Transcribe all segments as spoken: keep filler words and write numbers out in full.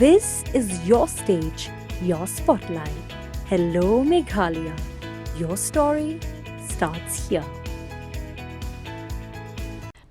This is your stage, your spotlight. Hello, Meghalaya. Your story starts here.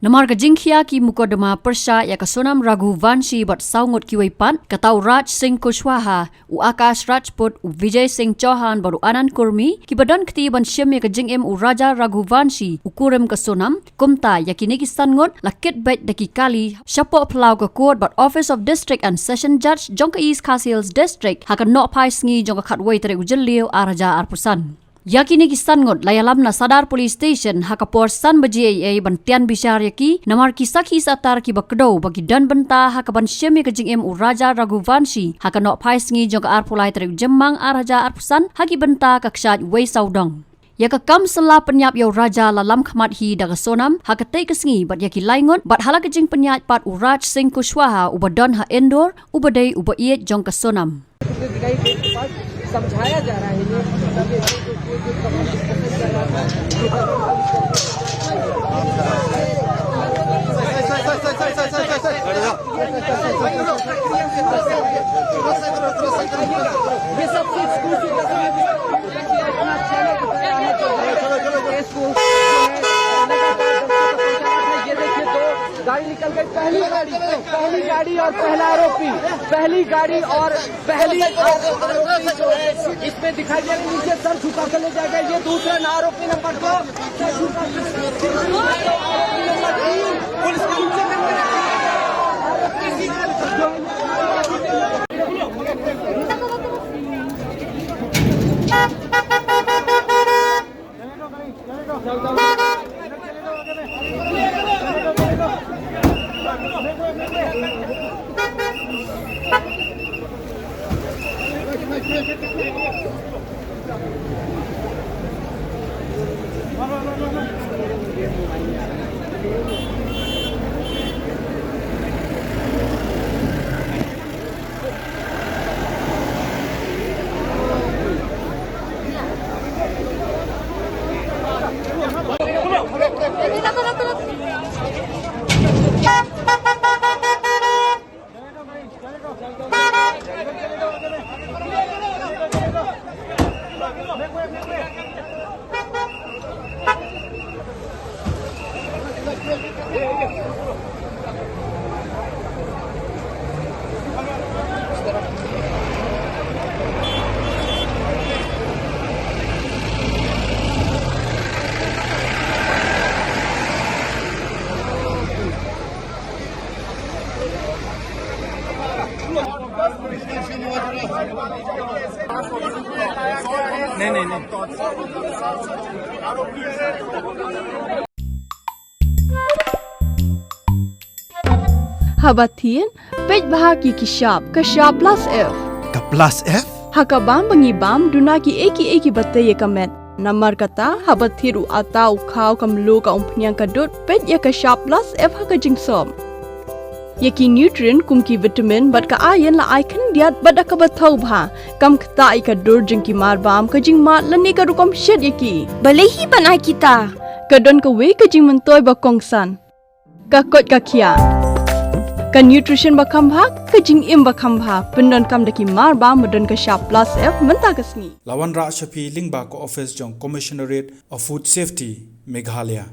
Namar ka jingkhia ki mukotduma pyrshah ïa ka Sonam Raghuvanshi bad saw ngut kiwei pat, kata u Raj Singh Kushwaha, u Akash Rajput, u Vijay Singh Chauhan bad u Anand Kurmi, kiba don kti ban shim ïa ka jingim u Raja Raghuvanshi, u kurim ka Sonam. Kumta ïa kine ki san ngut la kit beit da ki kali shapoh phyllaw ka court bad Office of District and Session Judge jong ka East Khasi Hills District ha ka nohphai sngi jong ka khatwei tarik u Jylliew ar hajar arphew san. Ïa kine ki san ngut la ïalam na Sadar Police Station ha ka por san baje eiei ban tian bishar ïa ki, namar ki sakhi satar kiba kdew ba ki don bynta ha kaban shim ïa ka jingim u Raja Raghuvanshi ha ka nohphai sngi jong ka arphew lai tarik u Jymmang ar hajar arphew san ha ki bynta ka kshaid wei sawdong. Ïa ka kam sla pynïap ïa u Raja la lam khmat hi da ka Sonam ha katei ka sngi bad ïa ki lai ngut, bad ha la ka jingpynïaid pat u Raj Singh Kushwaha uba don ha Indore, uba dei u ba ïeit jong ka Sonam. विनय के पास समझाया जा रहा है ये, ये जो, ये जो कमेंट डिस्कशन कर रहा था, ये सब ये सब चीज स्कूल से अपना चैनल पे आया है, जो है, इसको, जो है, लगातार दर्शकों तक पहुंचा रहा था। ये देखिए, दो गाड़ी निकल गई, पहली गाड़ी, पहली गाड़ी और पहला आरोपी, पहली गाड़ी और पहली आरोपी जो है, इसमें दिखाई दे रही, नीचे सर झुका के ले जाएगा। ये दूसरा ना, आरोपी नंबर दो, सर झुका के, आरोपी नंबर तीन, पुलिस के नीचे करके रखा है। नहीं, नहीं, नहीं। Haba thied, peit bha ïa ki shap, ka shap Plus F. Ka Plus F? Ha ka bam ba ngi bam, duna kiei kiei kiba tei ïa ka met. Namar kata, haba thied u atta, u khaw, ka mluh, ka umphniang, ka dud, peit ïa ka shap Plus F ha ka jingsop. Ïa ki nutrient kum ki vitamin bad ka iron la ai khyndiat bad da kaba thaw bha. Kam ktah ïa ka dur jong ki marbam, ka jingmad lane ka rukom shet ïa ki. Balei hi ban ai kita? Ka don kawei ka jingmyntoi ba kongsan. Ka koit ka khiah. Ka nutrition ba kham bha, ka jingim ba kham bha. Pyndonkam da ki marbam ba don ka shap Plus F mynta ka sngi. La wanrah sha phi lyngba ka office jong Commissionerate of Food Safety, Meghalaya.